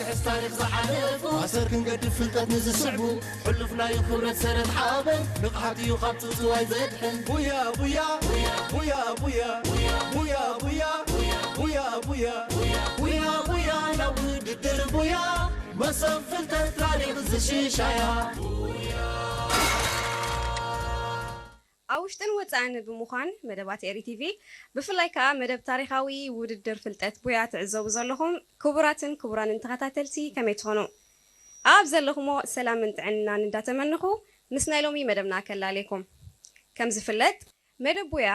ሕስ ታሪኽ ዝሓለፉ ኣሰር ክንገድፍ ፍልጠት ንዝስዕቡ ሕሉፍ ናዩ ክብረት ሰረት ሓበን ንቕሓት እዩ ካብ ትውትዋይ ዘድሕን ቡያ ቡያ ቡያ ቡያ ቡያ ቡያ ቡያ ቡያ ቡያ ቡያ ቡያ ናብ ውድድር ቡያ መሶብ ፍልጠት ታሪኽ ዝሽሻያ ኣብ ውሽጥን ወጻእን ብምዃን መደባት ኤሪ ቲቪ ብፍላይ ከኣ መደብ ታሪኻዊ ውድድር ፍልጠት ቡያ ትዕዘቡ ዘለኹም ክቡራትን ክቡራንን ተኸታተልቲ ከመይ ትኾኑ? ኣብ ዘለኹሞ ሰላምን ጥዕናን እንዳተመንኹ ምስ ናይ ሎሚ መደብና ከላልየኩም። ከም ዝፍለጥ መደብ ቡያ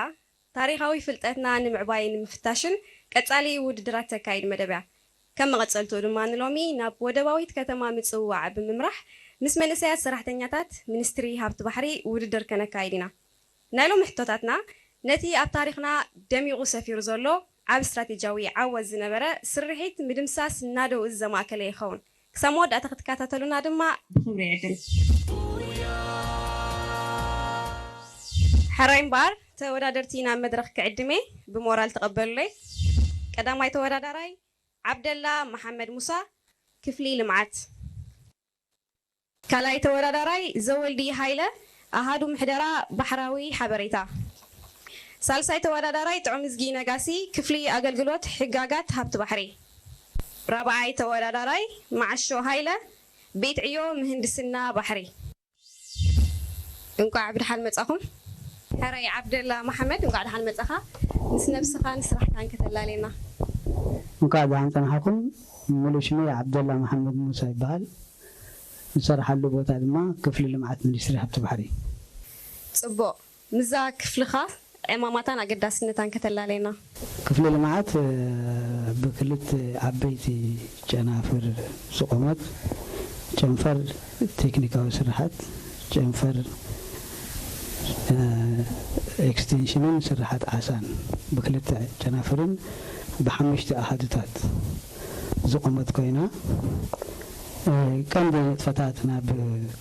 ታሪኻዊ ፍልጠትና ንምዕባይን ንምፍታሽን ቀጻሊ ውድድራት ተካይድ መደብ እያ። ከም መቐጸልትኡ ድማ ንሎሚ ናብ ወደባዊት ከተማ ምጽውዋዕ ብምምራሕ ምስ መንእሰያት ሰራሕተኛታት ሚኒስትሪ ሃብቲ ባሕሪ ውድድር ከነካይድ ኢና። ናይ ሎሚ ሕቶታትና ነቲ ኣብ ታሪኽና ደሚቑ ሰፊሩ ዘሎ ዓቢ ስትራቴጂያዊ ዓወት ዝነበረ ስርሒት ምድምሳስ ናደው እዚ ዘማእከለ ይኸውን። ክሳብ መወዳእታ ክትከታተሉና ድማ ብኽብሪ ይዕድም። ሕራይ እምበኣር ተወዳደርቲ ናብ መድረኽ ክዕድሜ ብሞራል ተቐበሉለይ። ቀዳማይ ተወዳዳራይ ዓብደላ መሓመድ ሙሳ ክፍሊ ልምዓት። ካልኣይ ተወዳዳራይ ዘወልዲ ሃይለ ኣሃዱ ምሕደራ ባሕራዊ ሓበሬታ። ሳልሳይ ተወዳዳራይ ጥዑምዝጊ ነጋሲ ክፍሊ ኣገልግሎት ሕጋጋት ሃብቲ ባሕሪ። ራብዓይ ተወዳዳራይ መዓሾ ሃይለ ቤት ዕዮ ምህንድስና ባሕሪ። እንቋዕ ብድሓን መጻኹም። ሕራይ ዓብደላ መሓመድ እንቋዕ ደሓን መጻኻ። ምስ ነብስኻን ስራሕካን ከተላልየና። እንኳዕ ደሓን ጸናሕኩም። ሙሉእ ሽመይ ዓብደላ መሓመድ ሙሳ ይበሃል። ዝሰርሓሉ ቦታ ድማ ክፍሊ ልምዓት ሚኒስትሪ ሃብቲ ባሕሪ። ጽቡቕ። ምስዛ ክፍልኻ ዕማማታን ኣገዳስነታን ከተላልየና። ክፍሊ ልምዓት ብክልተ ዓበይቲ ጨናፍር ዝቖመት ጨንፈር ቴክኒካዊ ስርሓት፣ ጨንፈር ኤክስቴንሽንን ስርሓት ዓሳን ብክልተ ጨናፍርን ብሓሙሽተ ኣሃዱታት ዝቖመት ኮይና፣ ቀንዲ ንጥፈታት ናብ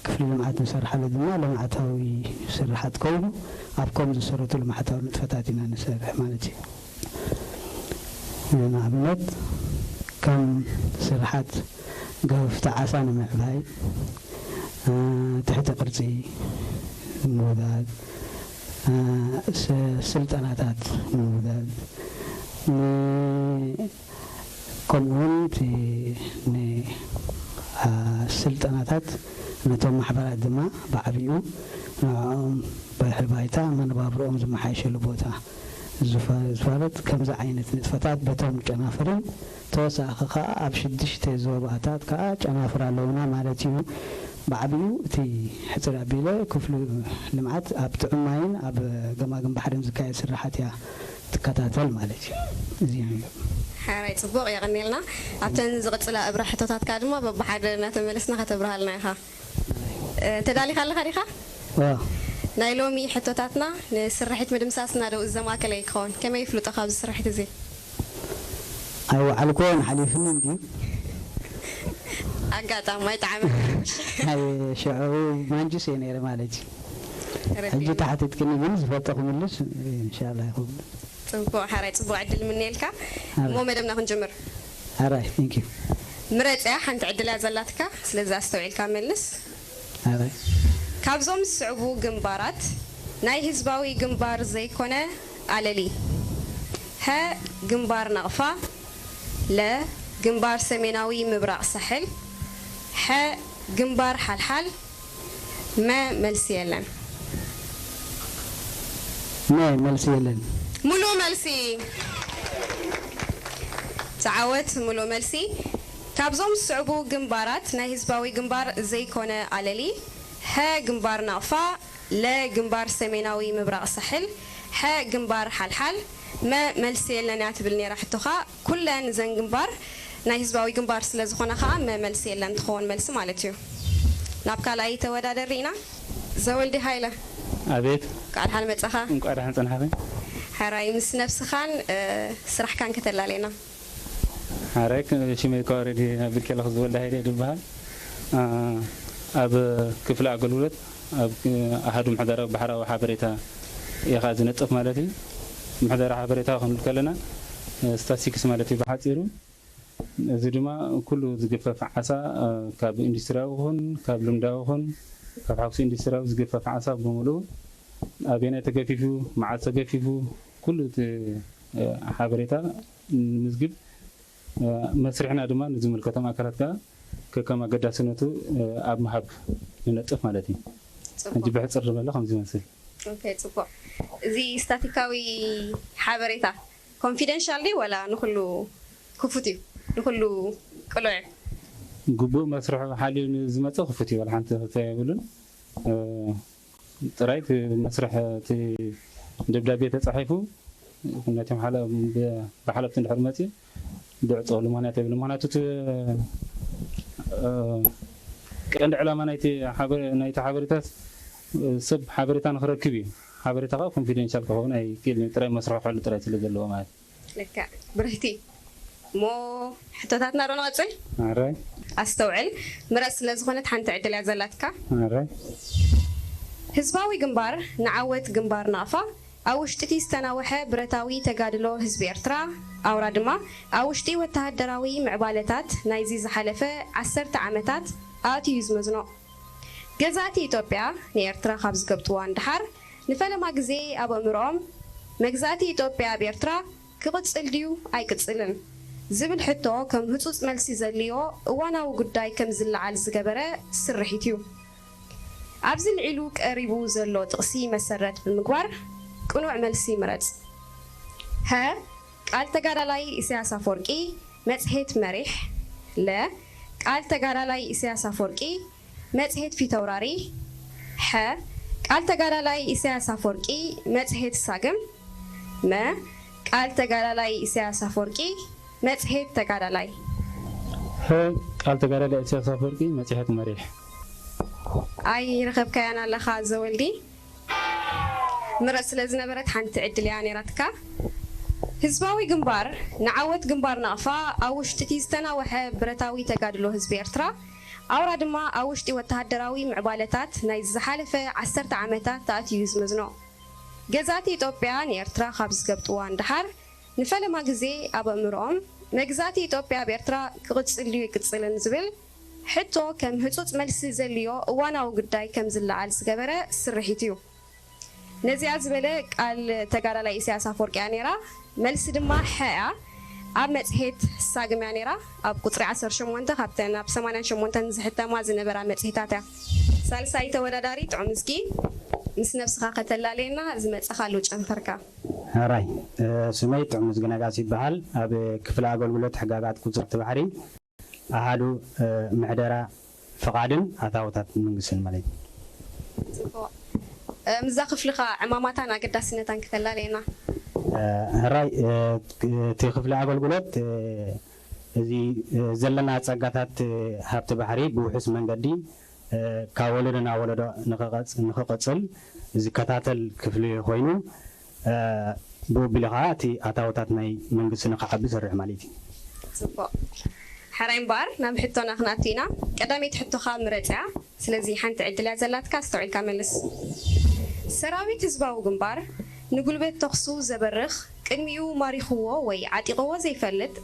ክፍሊ ልምዓት ንሰርሓሉ ድማ ልምዓታዊ ስርሓት ኮይኑ ኣብ ከም ዝሰረቱ ልምዓታዊ ንጥፈታት ኢና ንሰርሕ ማለት እዩ። ንኣብነት ከም ስርሓት ገፍቲ ዓሳ ንምዕባይ፣ ትሕቲ ቅርጺ ምውዳድ፣ ስልጠናታት ምውዳድ፣ ከምኡውን እቲ ስልጠናታት ነቶም ማሕበራት ድማ ብዓብይኡ ንዕኦም ድሕሪ ባይታ መነባብርኦም ዝመሓየሸሉ ቦታ ዝፋለጥ ከምዚ ዓይነት ንጥፈታት በቶም ጨናፍርን ተወሳኺ ከዓ ኣብ ሽዱሽተ ዞባታት ከዓ ጨናፍር ኣለውና ማለት እዩ። ብዓብይኡ እቲ ሕፅር ኣቢለ ክፍሉ ልምዓት ኣብ ጥዑም ማይን ኣብ ገማግም ባሕርን ዝካየድ ስራሓት እያ ትከታተል ማለት እዩ። እዚ እዩ። ሓራይ ጽቡቕ የቐንየልና። ኣብተን ዝቕጽላ እብራ ሕቶታት ከዓ ድማ በብሓደ እናተመለስና ከተብርሃልና ኢኻ። ተዳሊኻ ኣለኻ ዲኻ? ናይ ሎሚ ሕቶታትና ንስርሒት ምድምሳስ ናደው ዘማእከለ እዩ ክኸውን። ከመይ ይፍልጦ ካብዚ ስርሒት እዚ? ኣይወዓልኩዎን ሓሊፍኒ እንድዩ። ኣጋጣሚ ኣይጠዓመ። ሽዑ ማንጁስ እየ ነይረ ማለት እዩ። ሕጂ ተሓቲትክኒ ግን ዝፈልጦ ክምልስ እንሻላ ይኸውን። ጽቡቕ ሓራይ ጽቡቕ ዕድል ምንየልካ። እሞ መደብና ክንጅምር። ሓራይ thank you። ምረጽያ ሓንቲ ዕድል እያ ዘላትካ፣ ስለዚ ኣስተውዒልካ መልስ። ሓራይ። ካብዞም ዝስዕቡ ግንባራት ናይ ህዝባዊ ግንባር ዘይኮነ ኣለሊ። ሀ ግንባር ናቕፋ፣ ለ ግንባር ሰሜናዊ ምብራቕ ሳሕል፣ ሐ ግንባር ሓልሓል፣ መ መልሲ የለን። መ መልሲ የለን። ሙሉእ መልሲ። ተዓወት ሙሉእ መልሲ። ካብዞም ዝስዕቡ ግንባራት ናይ ህዝባዊ ግንባር ዘይኮነ ኣለሊ፣ ሀ ግንባር ናቕፋ፣ ለ ግንባር ሰሜናዊ ምብራቕ ሳሕል፣ ሐ ግንባር ሓልሓል፣ መ መልሲ የለን እያ ትብል ነይራ ሕቶኻ። ኩለን እዘን ግንባር ናይ ህዝባዊ ግንባር ስለ ዝኾና ከዓ መ መልሲ የለን ትኸውን መልሲ ማለት እዩ። ናብ ካልኣይ ተወዳደሪ ኢና። ዘወልዲ ሃይለ። ኣቤት። ቃል ሓን መጻኻ። እንቋዕ ደሓን ጸናሕኺ። ሕራይ ምስ ነብስኻን ስራሕካን ከተላሌና። ሕራይ ሽመይ እኳ ኦረዲ ኣቢልኪ ኣለኹ ዘወልዲ ሃይለ እየ ዝበሃል። ኣብ ክፍሊ ኣገልግሎት ኣብ ኣሃዱ ምሕደራዊ ባሕራዊ ሓበሬታ እየ ከዓ ዝነጥፍ ማለት እዩ። ምሕደራ ሓበሬታ ክንብል ከለና ስታስቲክስ ማለት እዩ ብሓፂሩ። እዚ ድማ ኩሉ ዝግፈፍ ዓሳ፣ እ፣ ካብ ኢንዱስትሪያዊ ይኹን ካብ ልምዳዊ ይኹን ካብ ሓውሲ ኢንዱስትሪያዊ ዝግፈፍ ዓሳ ብምሉኡ ኣበየናይ ተገፊፉ፣ መዓስ ተገፊፉ፣ ኩሉ እቲ፣ እ፣ ሓበሬታ ንምዝግብ፣ እ፣ መስርሕና ድማ ንዝምልከቶም ኣካላት ከኣ ከከም ኣገዳስነቱ፣ እ፣ ኣብ ምሃብ ንነጥፍ ማለት እዩ። ጽቡቕ። ሕጂ ብሕጽር ዝበለ ከምዚ ይመስል። ኦኬ፣ ጽቡቕ። እዚ ስታቲካዊ ሓበሬታ ኮንፊደንሻል ድዩ ወላ ንኹሉ ክፉት እዩ? ንኹሉ ቅሉዕ እዩ? ግቡእ መስርሑ ሓልዩ ንዝመጽእ ክፉት እዩ፣ ወላ ሓንቲ ክልተ የብሉን። እ፣ ጥራይ እቲ መስርሕ እቲ ደብዳቤ ተጻሒፉ ነቶም ሓለ-፣ ብ-፣ ብሓለፍቲ እንድሕር መጽዩ ዝዕጸወሉ ምኽንያት የብሉን። ምኽንያቱ እቲ፣ እ፣ ቀንዲ ዕላማ ናይቲ ሓበ-፣ ናይቲ ሓበሬታስ፣ እ፣ ሰብ ሓበሬታ ንክረክብ እዩ። ሓበሬታ ከዓ ኮንፊደንሻል ክኸውን ኣይክእልን እዩ። ጥራይ መስርሑ ክሕሉ ጥራይ ስለ ዘለዎ ማለት እዩ። ልክዕ። ብርህቲ። እሞ ሕቶታትና ዶ ንቐጽል? ኣራይ። ኣስተውዕል። ምረጽ ስለ ዝኾነት ሓንቲ ዕድል እያ ዘላትካ። ኣራይ። ህዝባዊ ግንባር ንዓወት ግንባር ናቕፋ ኣብ ውሽጢ እቲ ዝተናውሐ ብረታዊ ተጋድሎ ህዝቢ ኤርትራ፣ ኣውራ ድማ ኣብ ውሽጢ ወተሃደራዊ ምዕባለታት ናይዚ ዝሓለፈ ዓሰርተ ዓመታት ኣእትዩ እዩ ዝመዝኖ። ገዛእቲ ኢትዮጵያ ንኤርትራ ካብ ዝገብጥዋ ንደሓር፣ ንፈለማ ግዜ ኣብ ኣእምሮኦም መግዛእቲ ኢትዮጵያ ኣብ ኤርትራ ክቕጽል ድዩ ኣይቅጽልን ዝብል ሕቶ ከም ህጹጽ መልሲ ዘድልዮ እዋናዊ ጉዳይ ከም ዝለዓል ዝገበረ ስርሒት እዩ። ኣብዚ ልዒሉ ቀሪቡ ዘሎ ጥቕሲ መሰረት ብምግባር ቅኑዕ መልሲ ምረጽ። ሀ፣ ቃል ተጋዳላይ ኢሳያስ ኣፈወርቂ፣ መጽሔት መሪሕ። ለ፣ ቃል ተጋዳላይ ኢሳያስ ኣፈወርቂ፣ መጽሔት ፊተውራሪ። ሐ፣ ቃል ተጋዳላይ ኢሳያስ ኣፈወርቂ፣ መጽሔት ሳግም። መ፣ ቃል ተጋዳላይ ኢሳያስ ኣፈወርቂ፣ መጽሔት ተጋዳላይ። ሐ፣ ቃል ተጋዳላይ ኢሳያስ ኣፈወርቂ፣ መጽሔት መሪሕ። ኣይ፣ ረኸብካያን ኣለኻ ዘወልዲ። ምረጽ ስለ ዝነበረት ሓንቲ ዕድል እያ ነይራትካ። ህዝባዊ ግንባር ንዓወት ግንባር ናቕፋ ኣብ ውሽጢ እቲ ዝተናውሐ ብረታዊ ተጋድሎ ህዝቢ ኤርትራ፣ ኣውራ ድማ ኣብ ውሽጢ ወተሃደራዊ ምዕባለታት ናይ ዝሓለፈ ዓሰርተ ዓመታት ተኣትዩ እዩ ዝመዝኖ። ገዛእቲ ኢትዮጵያ ንኤርትራ ካብ ዝገብጥዋ ንደሓር፣ ንፈለማ ግዜ ኣብ ኣእምሮኦም መግዛእቲ ኢትዮጵያ ኣብ ኤርትራ ክቕጽል ድዩ ኣይቅጽልን ዝብል ሕቶ ከም ህጹጽ መልሲ ዘድልዮ እዋናዊ ጉዳይ ከም ዝለዓል ዝገበረ ስርሒት እዩ። ነዚኣ ዝበለ ቃል ተጋዳላይ ኢሳያስ ኣፈወርቂ እያ ነይራ። መልሲ ድማ ሐ እያ። ኣብ መጽሔት ሳግም እያ ነይራ። ኣብ ቁጽሪ ዓሰርተ ሸሞንተ ካብተን ኣብ ሰማንያን ሸሞንተን ዝሕተማ ዝነበራ መጽሔታት እያ። ሳልሳይ ተወዳዳሪ ጥዑምዝጊ፣ ምስ ነብስኻ ከተላለየና ዝመጸኻሉ ጨንፈርካ። ሕራይ፣ እ፣ ስመይ ጥዑምዝጊ ነጋሲ ይበሃል። ኣብ ክፍሊ ኣገልግሎት ሕጋጋት ቁጽርቲ ባሕሪ ኣሃዱ፣ እ፣ ምሕደራ ፍቓድን ኣታውታት መንግስትን ማለት እዩ። ጽቡቕ። እ፣ ምስዛ ክፍልኻ ዕማማታን ኣገዳስነታን ክተላለየና። እ፣ ሕራይ፣ እ፣ እቲ ክፍሊ ኣገልግሎት፣ እ፣ እዚ፣ እ፣ ዘለና ጸጋታት፣ እ፣ ሃብቲ ባሕሪ ብውሑስ መንገዲ፣ እ፣ ካብ ወለዶ ናብ ወለዶ ንኽቐጽ-፣ ንኽቕጽል ዝከታተል ክፍሊ ኮይኑ፣ እ፣ ብኡ ኣቢሉ ኸዓ እቲ ኣታውታት ናይ መንግስቲ ንኽዓቢ ይሰርሕ ማለት እዩ። ጽቡቕ። ሕራይ እምበኣር ናብ ሕቶና ክንኣቱ ኢና። ቀዳመይቲ ሕቶኻ ምረጽ እያ። ስለዚ ሓንቲ ዕድል እያ ዘላትካ፣ ኣስተውዒልካ መልስ። ሰራዊት ህዝባዊ ግንባር ንጉልበት ተኹሱ ዘበርኽ፣ ቅድሚኡ ማሪኽዎ ወይ ዓጢቕዎ ዘይፈልጥ፣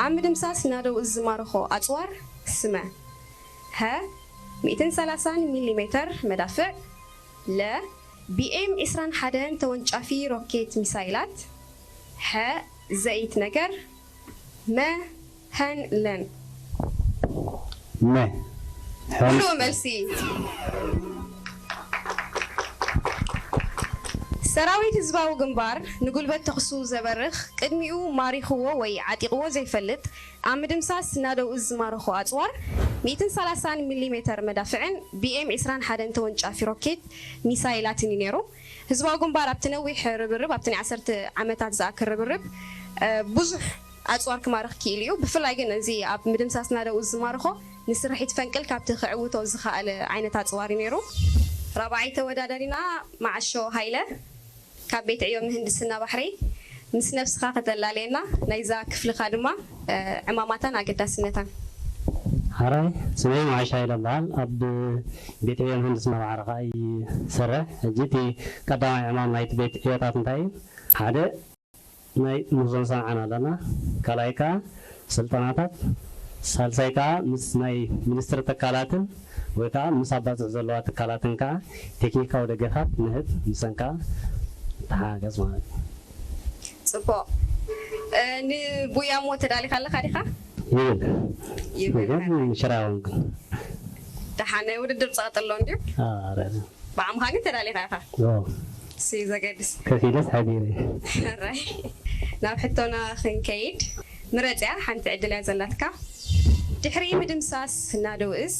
ኣብ ምድምሳስ ናደው ዝማረኾ ኣጽዋር ስመ። ሀ፣ ሚእትን ሰላሳን ሚሊ ሜተር መዳፍዕ። ለ፣ ቢ ኤም ዕስራን ሓደን ተወንጫፊ ሮኬት ሚሳይላት። ሐ፣ ዘይት ነገር። መ፣ ሀን ለን። መ፣ ሀን። ሙሉእ መልሲ። ሰራዊት ህዝባዊ ግንባር ንጉልበት ተኹሱ ዘበርኽ፣ ቅድሚኡ ማሪኽዎ ወይ ዓጢቕዎ ዘይፈልጥ፣ ኣብ ምድምሳስ ናደው ዝማረኾ ኣጽዋር ሚእትን ሰላሳን ሚሊ ሜተር መዳፍዕን ቢ ኤም ዕስራን ሓደን ተወንጫፊ ሮኬት ሚሳይላትን እዩ ነይሩ። ህዝባዊ ግንባር ኣብቲ ነዊሕ ርብርብ፣ ኣብቲ ናይ ዓሰርተ ዓመታት ዝኣክል ርብርብ፣ እ፣ ብዙሕ ኣጽዋር ክማርኽ ክኢሉ እዩ። ብፍላይ ግን እዚ ኣብ ምድምሳስ ናደው ዝማረኾ ንስርሒት ፈንቅል ካብቲ ክዕውቶ ዝኸኣለ ዓይነት ኣጽዋር እዩ ነይሩ። ራብዓይ ተወዳዳሪና መዓሾ ሃይለ ካብ ቤት ዕዮ ምህንድስና ባሕሪ፣ ምስ ነብስኻ ከተላልየና፣ ናይዛ ክፍልኻ ድማ፣ እ፣ ዕማማታን ኣገዳስነታን። ሕራይ፣ ስመይ መዓሾ ሃይለ እበሃል። ኣብ ቤት ዕዮ ምህንድስና ባሕሪ ኸኣ ይሰርሕ። ሕጂ እቲ ቀዳማይ ዕማም ናይቲ ቤት ዕዮታት እንታይ እዩ? ሓደ፣ ናይ ሙዞን ሰንዓን ኣለና። ካልኣይ ከኣ ስልጠናታት፣ ሳልሳይ ከዓ ምስ ናይ ሚኒስትሪ ትካላትን ወይ ከዓ ምስ ኣባፅዕ ዘለዋ ትካላትን ከዓ ቴክኒካዊ ደገፋት ንህብ፣ ምሰን ከዓ ተሓጋገዝ ማለት እዩ። ፅቡቕ። ንቡያሞ ተዳሊኻ ኣለኻ ዲኻ? ይብል ይብል ግን ሽራውን ግን ደሓን ናይ ውድድር ፀቕጥሎ እንድዩ። ኣረ ብዓምኻ ግን ተዳሊኻ ኢኻ። ኦ ሲ ዘገድስ ከፊለስ ሓዲረ ሕራይ ናብ ሕቶና ክንከይድ ምረፅያ ሓንቲ ዕድል እያ ዘላትካ። ድሕሪ ምድምሳስ ናደው እዝ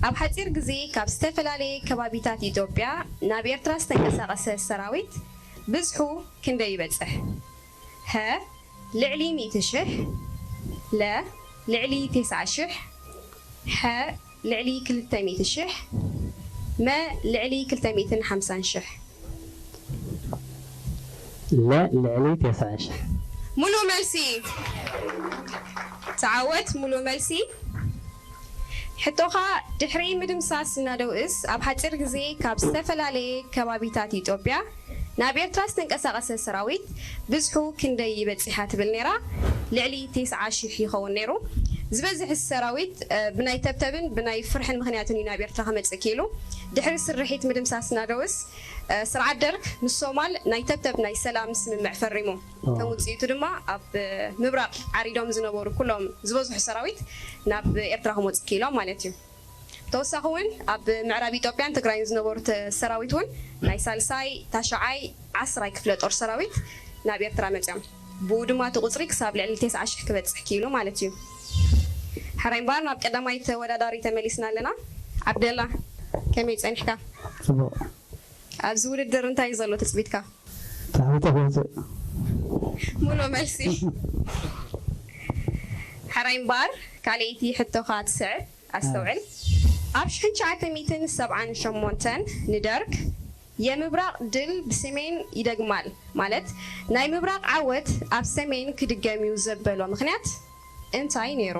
ኣብ ሓፂር ግዜ ካብ ዝተፈላለየ ከባቢታት ኢትዮጵያ ናብ ኤርትራ ዝተንቀሳቐሰ ሰራዊት ብዝሑ ክንደይ ይበፅሕ? ሀ ልዕሊ ሚእቲ ሽሕ፣ ለ ልዕሊ ተስዓ ሽሕ፣ ሐ ልዕሊ ክልተ ሚእቲ ሽሕ፣ መ ልዕሊ ክልተ ሚእትን ሓምሳን ሽሕ። ለ ልዕሊ ተስዓ ሽሕ ሙሉ መልሲ ተዓወት። ሙሉ መልሲ ሕቶኻ ድሕሪ ምድምሳስ ናደው እዝ ኣብ ሓፂር ግዜ ካብ ዝተፈላለየ ከባቢታት ኢትዮጵያ ናብ ኤርትራ ዝተንቀሳቐሰ ሰራዊት ብዝሑ ክንደይ ይበፅሕ እያ ትብል ነይራ። ልዕሊ ተስዓ ሽሕ ይኸውን ነይሩ። ዝበዝሕ ሰራዊት ብናይ ተብተብን ብናይ ፍርሕን ምኽንያትን እዩ ናብ ኤርትራ ክመፅእ ክኢሉ። ድሕሪ ስርሒት ምድምሳስ ናደውስ ስርዓት ደርግ ምስ ሶማል ናይ ተብተብ ናይ ሰላም ስምምዕ ፈሪሙ። ከም ውፅኢቱ ድማ ኣብ ምብራቕ ዓሪዶም ዝነበሩ ኩሎም ዝበዝሑ ሰራዊት ናብ ኤርትራ ክመፁ ክኢሎም ማለት እዩ። ተወሳኺ እውን ኣብ ምዕራብ ኢትዮጵያን ትግራይን ዝነበሩ ሰራዊት እውን ናይ ሳልሳይ፣ ታሽዓይ፣ ዓስራይ ክፍለ ጦር ሰራዊት ናብ ኤርትራ መፅኦም። ብኡ ድማ እቲ ቁፅሪ ክሳብ ልዕሊ ተስዓ ሽሕ ክበፅሕ ክኢሉ ማለት እዩ። ሕራይ እምበኣር ናብ ቀዳማይ ተወዳዳሪ ተመሊስና ኣለና። ዓብደላ ከመይ ፀኒሕካ? ፅቡቕ ኣብዚ ውድድር እንታይ እዩ ዘሎ ትፅቢትካ? ታዕቢተ ክወፅእ ሙሉ መልሲ። ሕራይ እምበኣር ካልኣይቲ ሕቶኻ ትስዕብ። ኣስተውዕል። ኣብ ሽሕን ትሽዓተ ሚእትን ሰብዓን ሸሞንተን ንደርግ የምብራቕ ድል ብሰሜን ይደግማል ማለት ናይ ምብራቕ ዓወት ኣብ ሰሜን ክድገም እዩ ዘበሎ ምኽንያት እንታይ ነይሩ?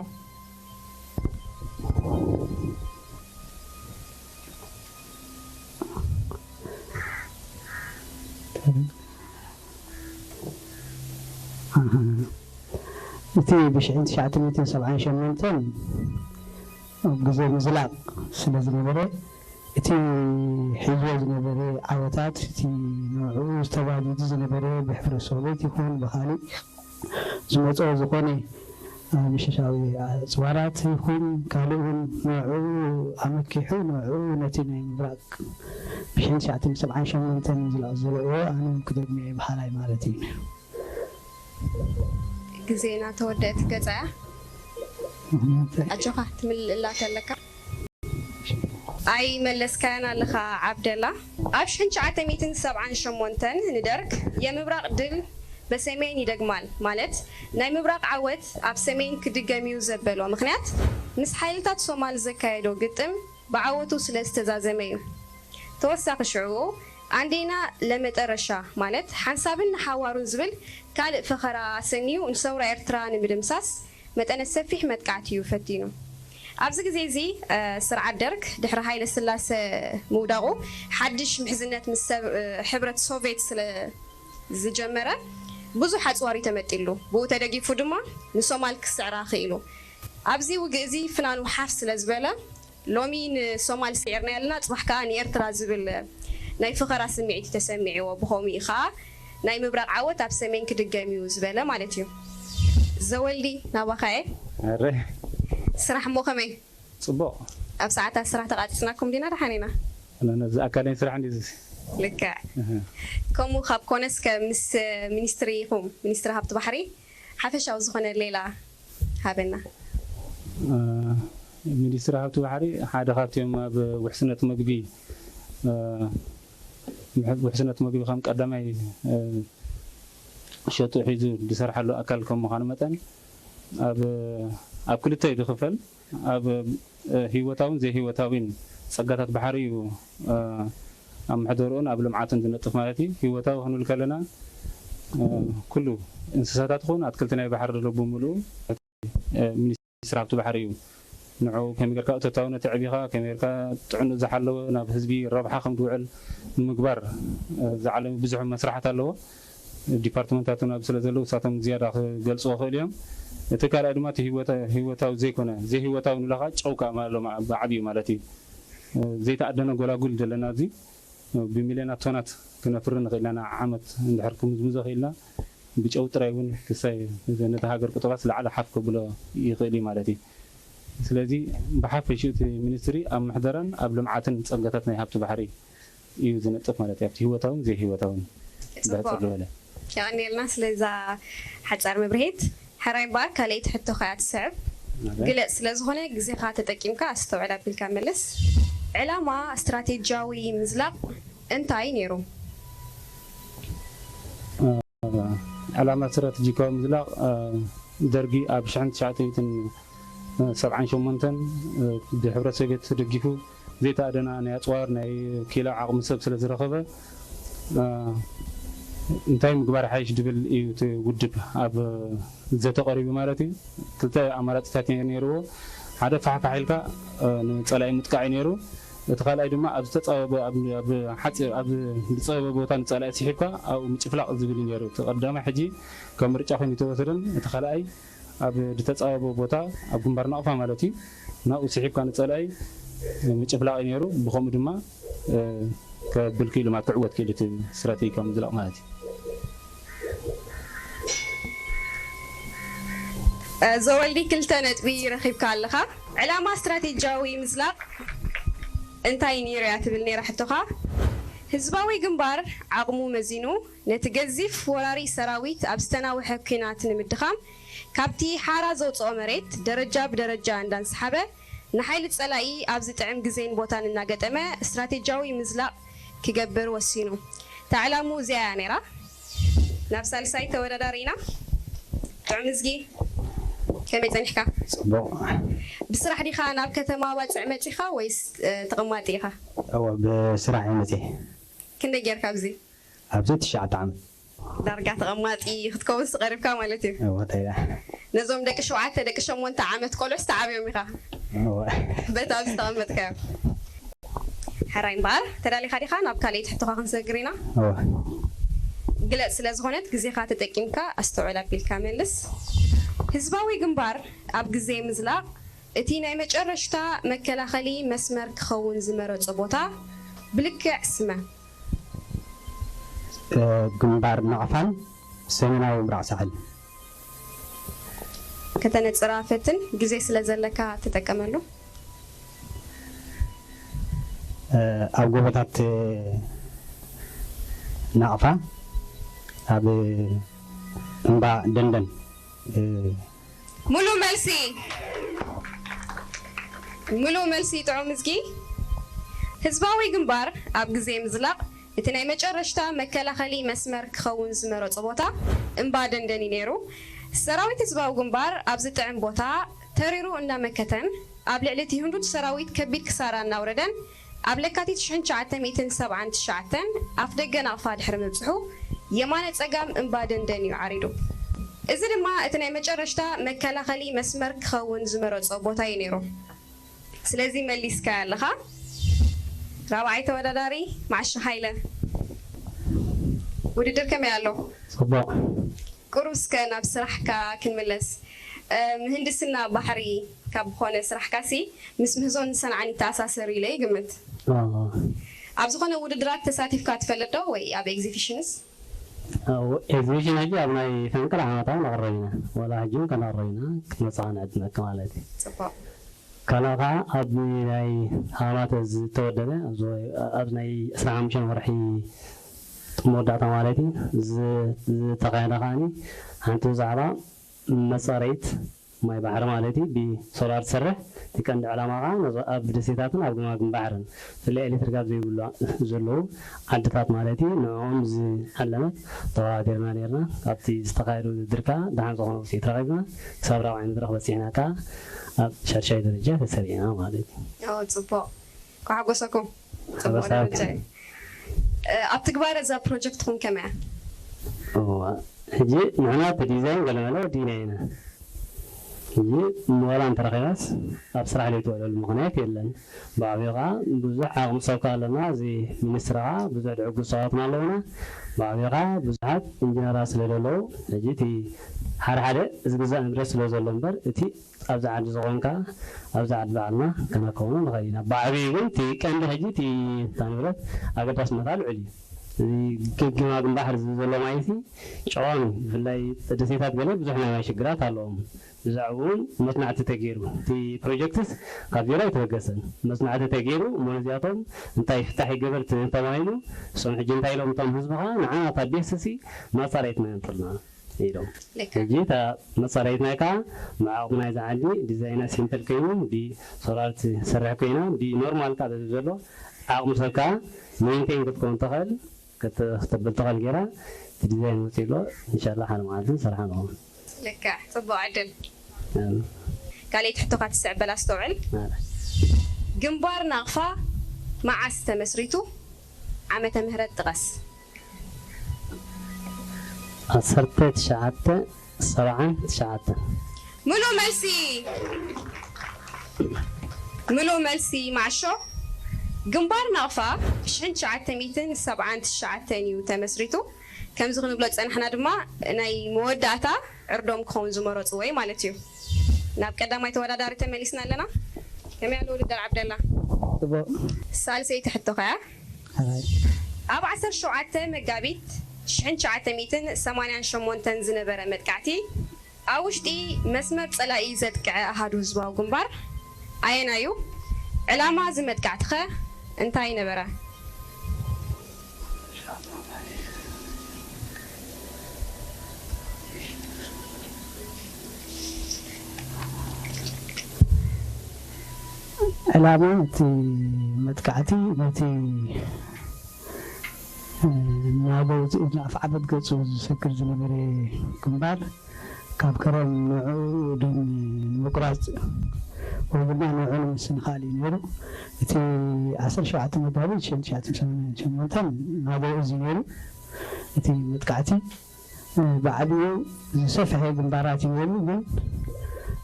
እቲ ብሽሕን ትሽዓተ ሚእትን ሰብዓን ሸሞንተን ኣብ ግዜ ምዝላቕ ስለ ዝነበረ እቲ ሒዝዎ ዝነበረ ዓወታት እቲ ንዕኡ ዝተባዲዱ ዝነበረ ብሕብረት ሶቬት ይኹን ብኻሊእ ዝመፅኦ ዝኾነ ምሽሻዊ ኣፅዋራት ይኹን ካልእ እውን ንዕኡ ኣመኪሑ ንዕኡ ነቲ ናይ ምብራቕ ብሽሕን ትሽዓተ ሚእትን ሰብዓን ሸሞንተን ዝለኣዘለዎ ኣነ እውን ክደግሞ እየ በሃላይ ማለት እዩ። ግዜና ተወደአት ገጻያ ኣጆኻ ትምልእላ ተለካ ኣይመለስካያን ኣለኻ ዓብደላ። ኣብ ሽሕን ትሽዓተ ሚእትን ሰብዓን ሸሞንተን ንደርግ የምብራቕ ድል በሰሜን ይደግማል ማለት ናይ ምብራቕ ዓወት ኣብ ሰሜን ክድገም እዩ ዘበሎ ምኽንያት ምስ ሓይልታት ሶማል ዘካየዶ ግጥም ብዓወቱ ስለ ዝተዛዘመ እዩ። ተወሳኺ ሽዑኡ ኣንዴና ለመጠረሻ ማለት ሓንሳብን ንሓዋሩን ዝብል ካልእ ፈኸራ ኣሰንዩ ንሰውራ ኤርትራ ንምድምሳስ መጠነ ሰፊሕ መጥቃዕቲ እዩ ፈቲኑ። ኣብዚ ግዜ እዚ ስርዓት ደርግ ድሕሪ ሃይለ ስላሰ ምውዳቑ ሓድሽ ምሕዝነት ምስ ሕብረት ሶቬት ስለ ዝጀመረ ብዙሕ ኣፅዋር እዩ ተመጢሉ። ብኡ ተደጊፉ ድማ ንሶማል ክስዕራ ክኢሉ። ኣብዚ ውግእ እዚ ፍናኑ ሓፍ ስለ ዝበለ ሎሚ ንሶማል ስዒርና ያለና ፅባሕ ከዓ ንኤርትራ ዝብል ናይ ፍኸራ ስምዒት ተሰሚዕዎ ብኸምኡ ከዓ ናይ ምብራቕ ዓወት ኣብ ሰሜን ክድገም እዩ ዝበለ ማለት እዩ። ዘወልዲ ናባኻየ ኣረ ስራሕ እሞ ከመይ ፅቡቕ ኣብ ሰዓታት ስራሕ ተቃፂፅናኩም ዲና ደሓን ኢና ነዚ ኣካለኝ ስራሕ እንዲ ልክዕ ከምኡ ካብ ኮነስ ምስ ሚኒስትሪ ኢኹም ሚኒስትሪ ሃብቲ ባሕሪ ሓፈሻዊ ዝኾነ ሌላ ሃበና። ሚኒስትሪ ሃብቲ ባሕሪ ሓደ ካብቲኦም ኣብ ውሕስነት መግቢ ውሕስነት መግቢ ከም ቀዳማይ ሸጡ ሒዙ ዝሰርሓሉ ኣካል ከም ምዃኑ መጠን ኣብ ኣብ ክልተ እዩ ዝኽፈል። ኣብ ህይወታውን ዘይህይወታዊን ጸጋታት ባሕሪ እዩ ኣብ ምሕደርኡን ኣብ ልምዓቱን ዝነጥፍ ማለት እዩ። ህይወታዊ ክንብል ከለና ኩሉ እንስሳታት ኹን ኣትክልቲ ናይ ባሕሪ ዘሎ ብምሉኡ ሚኒስትሪ ሃብቲ ባሕሪ እዩ። ንዑ ከመይ ጌርካ እቶታውነት ኣዕቢኻ ከመይ ጌርካ ጥዕንኡ ዝሓለወ ናብ ህዝቢ ረብሓ ከም ዝውዕል ንምግባር ዝዓለመ ብዙሕ መስራሕት ኣለዎ። ዲፓርትመንታት እውን ኣብ ስለ ዘለዉ እሳቶም ዝያዳ ክገልፅዎ ይኽእሉ እዮም። እቲ ካልኣይ ድማ እቲ ህይወተ- ህይወታዊ ዘይኮነ ዘይህይወታዊ ንብሎ ከዓ ጨው ከዓ ኣሎ ማ- ብዓብዩ ማለት እዩ። ዘይተኣደነ ጎላጉል ዘለና እዚ ብሚልዮናት ቶናት ክነፍሪ ንኽእል ኢና። ዓመት እንድሕር ክምዝምዞ ኽኢልና ብጨው ጥራይ እውን ክሳይ ነቲ ሃገር ቁጠባ ዝለዓለ ሓፍ ከብሎ ይኽእል እዩ ማለት እዩ። ስለዚ ብሓፈሽኡ እቲ ሚኒስትሪ ኣብ ምሕደራን ኣብ ልምዓትን ጸጋታት ናይ ሃብቲ ባሕሪ እዩ ዝነጥፍ ማለት እዩ። ኣብቲ ህይወታውን ዘይህይወታውን ብሕጽር ዝበለ። የቐንየልና ስለዛ ሓጻር መብርሂት። ሕራይ እምበኣር ካልኣይቲ ሕቶኻ እያ ትስዕብ። ግለጽ ስለ ዝኾነ ግዜኻ ተጠቂምካ ኣስተውዕል ኣቢልካ መልስ። ዕላማ ስትራቴጂያዊ ምዝላቕ እንታይ ነይሩ? ዕላማ ስትራቴጂካዊ ምዝላቕ ደርጊ ኣብ ሽሕን ትሽዓተ ሚእትን ሰብዓን ሸሞንተን ብሕብረት ሶቪየት ተደጊፉ ዘይተኣደና ናይ ኣፅዋር ናይ ኪላ ዓቕሚ ሰብ ስለ ዝረኸበ እንታይ ምግባር ሓይሽ ድብል እዩ እቲ ውድብ ኣብ ዘተ ቀሪቡ ማለት እዩ። ክልተ ኣማራፅታት ነይርዎ። ሓደ ፋሕፋሕ ኢልካ ንፀላኢ ምጥቃዕ እዩ ነይሩ። እቲ ካልኣይ ድማ ኣብ ዝተፃበበ ኣብ ሓፂር ኣብ ዝፀበበ ቦታ ንፀላኢ ስሒብካ ኣብኡ ምጭፍላቕ ዝብል እዩ ነይሩ። እቲ ቀዳማይ ሕጂ ከም ምርጫ ኮይኑ ተወሰደን እቲ ካልኣይ ኣብ ዝተፃበቦ ቦታ ኣብ ግንባር ናቕፋ ማለት እዩ ናብኡ ስሒብካ ንፀላኢ ምጭፍላቕ እዩ ነይሩ። ብኸምኡ ድማ ከብል ክኢሉ ማለት ክዕወት ክኢሉ እቲ ስትራቴጂካዊ ምዝላቕ ማለት እዩ። ዘወልዲ ክልተ ነጥቢ ረኺብካ ኣለኻ። ዕላማ ስትራቴጂያዊ ምዝላቕ እንታይ ነይሩ እያ ትብል ነይራ ሕቶኻ። ህዝባዊ ግንባር ዓቕሙ መዚኑ ነቲ ገዚፍ ወራሪ ሰራዊት ኣብ ዝተናውሐ ኲናት ንምድኻም ካብቲ ሓራ ዘውፅኦ መሬት ደረጃ ብደረጃ እንዳንሰሓበ ንሓይሊ ፀላኢ ኣብ ዝጥዕም ግዜን ቦታን እናገጠመ ስትራቴጂያዊ ምዝላቕ ክገብር ወሲኑ። እታ ዕላሙ እዚኣ እያ ነይራ። ናብ ሳልሳይ ተወዳዳሪ ኢና። ጥዑም እዝጊ ከመይ ጸኒሕካ? ጽቡቕ። ብስራሕ ዲኻ ናብ ከተማ ባጽዕ መጺኻ ወይስ ተቐማጢ ኢኻ? እወ ብስራሕ እየ መጺእ። ክንደይ ጌርካ ኣብዚ? ኣብዚ ትሽዓተ ዓመት። ዳርጋ ተቐማጢ ክትከውንስ ቀሪብካ ማለት እዩ። እወ እንታይ ኢላ? ነዞም ደቂ ሸውዓተ ደቂ ሸሞንተ ዓመት ቆልዑስ ተዓብዮም ኢኻ? እወ። በቲ ኣብዚ ተቐመጥካዮ። ሕራይ እምበኣር ተዳሊኻ ዲኻ ናብ ካልኣይቲ ሕቶኻ ክንሰግር ኢና። እወ። ግለጽ ስለ ዝኾነት ግዜኻ ተጠቂምካ ኣስተውዕል ኣቢልካ መልስ። ህዝባዊ ግንባር ኣብ ግዜ ምዝላቕ እቲ ናይ መጨረሽታ መከላኸሊ መስመር ክኸውን ዝመረጾ ቦታ ብልክዕ ስመ። ግንባር ናቕፋን ሰሜናዊ ምብራቕ ሳሕል። ከተነጽራ ፈትን፣ ግዜ ስለ ዘለካ ተጠቀመሉ። ኣብ ጎቦታት ናቕፋ ኣብ እምባ ደንደን። ሙሉ መልሲ። ሙሉ መልሲ ጥዑም እዝጊ። ህዝባዊ ግንባር ኣብ ግዜ ምዝላቕ እቲ ናይ መጨረሽታ መከላኸሊ መስመር ክኸውን ዝመረጾ ቦታ እምባ ደንደን እዩ ነይሩ። ሰራዊት ህዝባዊ ግንባር ኣብዚ ጥዕም ቦታ ተሪሩ እናመከተን ኣብ ልዕሊ እቲ ህንዱድ ሰራዊት ከቢድ ክሳራ እናውረደን ኣብ ለካቲት ሽሕን ትሽዓተ ሚእትን ሰብዓን ትሽዓተን ኣፍ ደገ ናቕፋ ድሕሪ ምብጽሑ የማነ ጸጋም እምባ ደንደን እዩ ዓሪዱ። እዚ ድማ እቲ ናይ መጨረሽታ መከላኸሊ መስመር ክኸውን ዝመረጾ ቦታ እዩ ነይሩ። ስለዚ መሊስካያ ኣለኻ። ራብዓይ ተወዳዳሪ መዓሾ ሃይለ። ውድድር ከመይ ኣሎ? ጽቡቕ። ቁሩብ እስከ ናብ ስራሕካ ክንምለስ። ምህንድስና ባሕሪ ካብ ዝኾነ ስራሕካሲ ምስ ምህዞን ሰንዓን ይተኣሳሰር ኢለ ይግምት። ኣብ ዝኾነ ውድድራት ተሳቲፍካ ትፈልጥ ዶ ወይ ኣብ ኤግዚቢሽንስ? ኤግዚቢሽን ሕጂ ኣብ ናይ ፈንቅል ዓመታዊ ነቕርብ ኢና። ዋላ ሕጂ እውን ከነቕርብ ኢና። ክትመጽኻ ንዕድመኪ ማለት እዩ። ጽቡቕ። ካልእ ከዓ ኣብ ናይ ሃማተ ዝተወደበ ኣብዚ ናይ ዕስራን ሓሙሽተን ወርሒ መወዳእታ ማለት እዩ ዝተኻየደ ከዓኒ ሓንቲ ብዛዕባ መፃረይት ማይ ባሕሪ ማለት እዩ ብሶላር ትሰርሕ። እቲ ቀንዲ ዕላማ ከዓ ኣብ ደሴታትን ኣብ ገማግም ባሕርን ብፍላይ ኤሌክትሪክ ኣብ ዘይብሉ ዘለዉ ዓድታት ማለት እዩ ንዕኦም ዝዓለመት ተወዳዲርና ነርና። ካብቲ ዝተኻየደ ውድድር ከዓ ደሓን ዝኾነ ውፅኢት ረኺብና ክሳብ ራብዓይ መድረኽ በፂሕና ከዓ ኣብ ሻድሻይ ደረጃ ተሰሪዕና ማለት እዩ። ጽቡቕ። ኳሓጎሰኩም። ጽቡቕ ደረጃ እዩ። ኣብ ትግባረ እዛ ፕሮጀክትኹም ከመይ እያ? ሕጂ ንሕና እቲ ዲዛይን ገለመለ ወዲእና ኢና። ሕጂ ሞላ እንተረኺባስ ኣብ ስራሕ ዘይትውዕለሉ ምኽንያት የለን። ብዓብዩ ከዓ ብዙሕ ዓቕሚ ሰብ ከዓ ኣለና። እዚ ሚኒስትሪ ከዓ ብዙሕ ድዕጉስ ሰባትና ኣለውና። ብዓብዩ ከዓ ብዙሓት ኢንጂነራት ስለ ዘለዉ፣ ሕጂ እቲ ሓደ ሓደ ዝግዛእ ንብረት ስለ ዘሎ እምበር፣ እቲ ኣብዚ ዓዲ ዝኾንካ ኣብዚ ዓዲ ባዕልና ከነከውኖ ንኽእል ኢና። ብዓብዩ ግን እቲ ቀንዲ ሕጂ እቲ እታ ንብረት ኣገዳስነታ ልዑል እዩ። እዚ ገግማ ግንባር ዝብል ዘሎ ማይ እዚ ጨዋም እዩ። ብፍላይ ደሴታት ገለ ብዙሕ ናይ ማይ ሽግራት ኣለዎም። ብዛዕባኡ እውን መጽናዕቲ ተገይሩ፣ እቲ ፕሮጀክትስ ካብ ዜሮ ኣይተበገሰን። መጽናዕቲ ተገይሩ እሞ ነዚኣቶም እንታይ ፍታሕ ይገበር ተ-፣ ተባሂሉ፣ እሶም ሕጂ እንታይ ኢሎም እቶም ህዝቢ ኸዓ ንዓና እታ ቤስሲ መጻረይትና የንጥልና ኢሎም። ልክዕ። ሕጂ እታ መጻረይትና ከዓ ብዓቕሚ ናይዛ ዓዲ ዲዛይና ሲምፕል ኮይኑ ብሶላር ትሰርሕ ኮይና ብኖርማል ከዓ በዚ ዘሎ ዓቕሚ ሰብ ከዓ ሜንቴን ክትከውን ትኽእል፣ ክት-፣ ክተብል ትኽእል ገይራ እቲ ዲዛይን ወፂኡ ኣሎ። ኢንሻላህ ሓደ መዓልቲ ንሰርሓ ንኸውን። ልክዕ፣ ጽቡቕ ዕድል። እም። ካልኣይቲ ሕቶኻ ትስዕብ በል ኣስተውዕል። ኣረ። ግንባር ናቕፋ መዓስ ተመስሪቱ? ዓመተ ምህረት ጥቀስ። ዓሰርተ ትሽዓተ ሰብዓን ትሽዓተን። ምሉእ መልሲ፣ ምሉእ መልሲ ማሾ። ግንባር ናቕፋ ሽሕን ትሽዓተ ሚእትን ሰብዓን ትሽዓተን እዩ ተመስሪቱ። ከምዚ ክንብሎ ዝጸናሕና ድማ ናይ መወዳእታ ዕርዶም ክኸውን ዝመረጽዎ እዩ ማለት እዩ። ናብ ቀዳማይ ተወዳዳሪ ተመሊስና ኣለና። ከመይ ኣሎ ውድድር ዓብደላ? ጽቡቕ። ሳልሰይቲ ሕቶኻ እያ። ኣራይ። ኣብ ዓሰርተ ሸውዓተ መጋቢት ሽሕን ትሽዓተ ሚእትን ሰማንያን ሸሞንተን ዝነበረ መጥቃዕቲ፣ ኣብ ውሽጢ መስመር ጸላኢ ዘጥቅዐ ኣሃዱ ህዝባዊ ግንባር ኣየናዩ? ዕላማ እዚ መጥቃዕቲኸ እንታይ ነበረ? ዕላማ እቲ መጥቃዕቲ ነቲ፣ እ፣ ናብ ውፅኢት ንኣፍዓበት ገፁ ዝሰግር ዝነበረ ግንባር ካብ ከረን ንዕኡ ድ-፣ ንምቁራፅ ወይ ድማ ንዕኡ ንምስንኻል እዩ ነይሩ። እቲ ዓሰርተ ሸውዓተ መጋቢት ሽሕን ትሽዓተ ሚእትን ሰማንያን ሸሞንተን ናብኡ እዚ ነይሩ። እቲ መጥቃዕቲ፣ እ፣ ብዓብዩ ዝሰፍሐ ግንባራት እዩ ነይሩ፣ ግን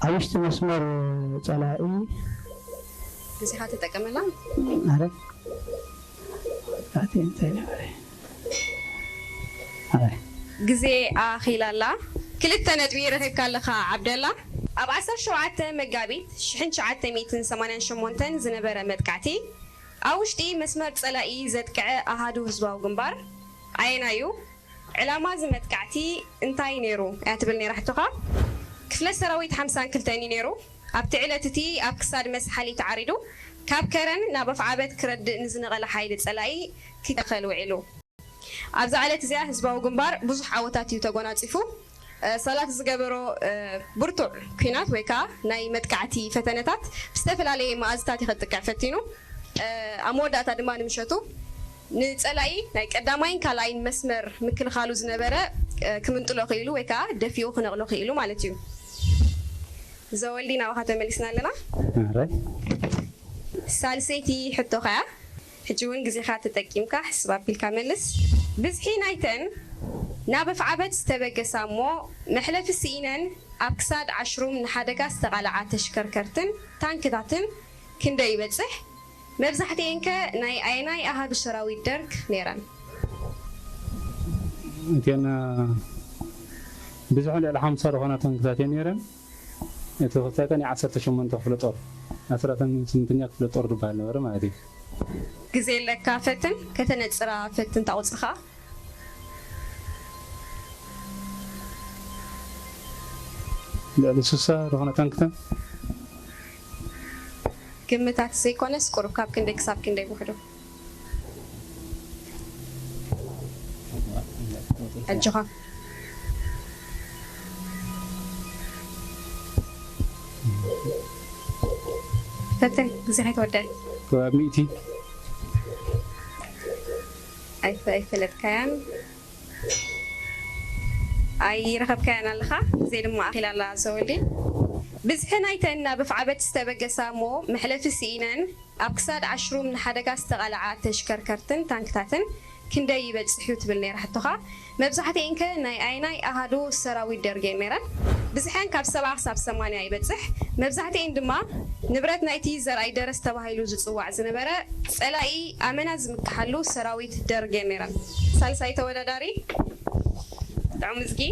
ኣብ ውሽጢ መስመር ጸላኢ ግዜኻ ተጠቀመላ። ኣረ፣ መጥቃዕቲ እንታይ ነበረ? ኣረ። ግዜ ኣኺላ ኣላ። ክልተ ነጥቢ ረኺብካ ኣለኻ ዓብደላ። ኣብ ዓሰርተ ሸውዓተ መጋቢት ሽሕን ትሽዓተ ሚእትን ሰማንያን ሸሞንተን ዝነበረ መጥቃዕቲ፣ ኣብ ውሽጢ መስመር ጸላኢ ዘጥቅዐ ኣሃዱ ህዝባዊ ግንባር ኣየናዩ? ዕላማ እዚ መጥቃዕቲ እንታይ ነይሩ እያ ትብል ነይራ ሕቶኻ። ክፍለ ሰራዊት ሓምሳን ክልተን እዩ ነይሩ። ኣብቲ ዕለት እቲ ኣብ ክሳድ መስሓሊ ተዓሪዱ ካብ ከረን ናብ ኣፍዓበት ክረድእ ንዝነቐለ ሓይሊ ጸላኢ ክከላኸል ውዒሉ። ኣብዛ ዕለት እዚኣ ህዝባዊ ግንባር ብዙሕ ዓወታት እዩ ተጎናጺፉ። እ፣ ሰላት ዝገበሮ፣ እ፣ ብርቱዕ ኲናት ወይ ከዓ ናይ መጥቃዕቲ ፈተነታት ብዝተፈላለየ መኣዝታት እዩ ከጥቅዕ ፈቲኑ። እ፣ ኣብ መወዳእታ ድማ ንምሸቱ ንጸላኢ ናይ ቀዳማይን ካልኣይን መስመር ምክልኻሉ ዝነበረ፣ እ፣ ክምንጥሎ ክኢሉ ወይ ከዓ ደፊኡ ክነቕሎ ክኢሉ ማለት እዩ። ዘወልዲ ናባኻ ተመሊስና ኣለና። ኣረ። ሳልሰይቲ ሕቶኻ እያ። ሕጂ እውን ግዜኻ ተጠቂምካ ሕስብ ኣቢልካ መልስ። ብዝሒ ናይተን ናብ ኣፍዓበት ዝተበገሳ እሞ መሕለፊ ስኢነን ኣብ ክሳድ ዓሽሩም ንሓደጋ ዝተቓልዓ ተሽከርከርትን ታንክታትን ክንደይ ይበጽሕ? መብዛሕትኤንከ ናይ ኣየናይ ኣሃዱ ሰራዊት ደርግ ነይረን? እተን ብዝሑ ልዕሊ ሓምሳ ዝኾና ታንክታት እየን ነይረን። እቲ ክልተ ከ ናይ ዓሰርተ ሸሞንተ ክፍለ ጦር፣ ኣስራተን ስምንተኛ ክፍለ ጦር ዝበሃል ነበረ ማለት እዩ። ግዜ ኣለካ ፈትን፣ ከተነጽራ ፈትን እታ ቁጽሪ ኸኣ። ልዕሊ ስሳ ዝኾነ ታንክተን። ግምታት ዘይኮነስ ቁሩብ ካብ ክንደይ ክሳብ ክንደይ ውሕዱ? ኣጆኻ። ፈትን፣ ግዜ ከይተወደአ። ከባቢ ሚእቲ። ኣይፈ-፣ ኣይፈለጥካያን። ኣይረኸብካያን ኣለኻ። ግዜ ድማ ኣኺላ ኣላ ዘወልዲ። ብዝሒ ናይተን ናብ ኣፍዓበት ዝተበገሳ እሞ መሕለፊ ስኢነን ኣብ ክሳድ ዓሽሩም ንሓደጋ ዝተቓልዓ ተሽከርከርትን ታንክታትን ክንደይ ይበጽሕ እዩ ትብል ነይራ ሕቶኻ። መብዛሕትኤንከ ናይ ኣየናይ ኣሃዱ ሰራዊት ደርግ እየን ነይረን? ብዝሐን ካብ ሰብዓ ክሳብ ሰማንያ ይበጽሕ። መብዛሕትኤን ድማ ንብረት ናይቲ ዘርኣይ ደረስ ተባሂሉ ዝጽዋዕ ዝነበረ ጸላኢ ኣመና ዝምክሓሉ ሰራዊት ደርግ እየን ነይረን። ሳልሳይ ተወዳዳሪ ጥዑም እዝጊ።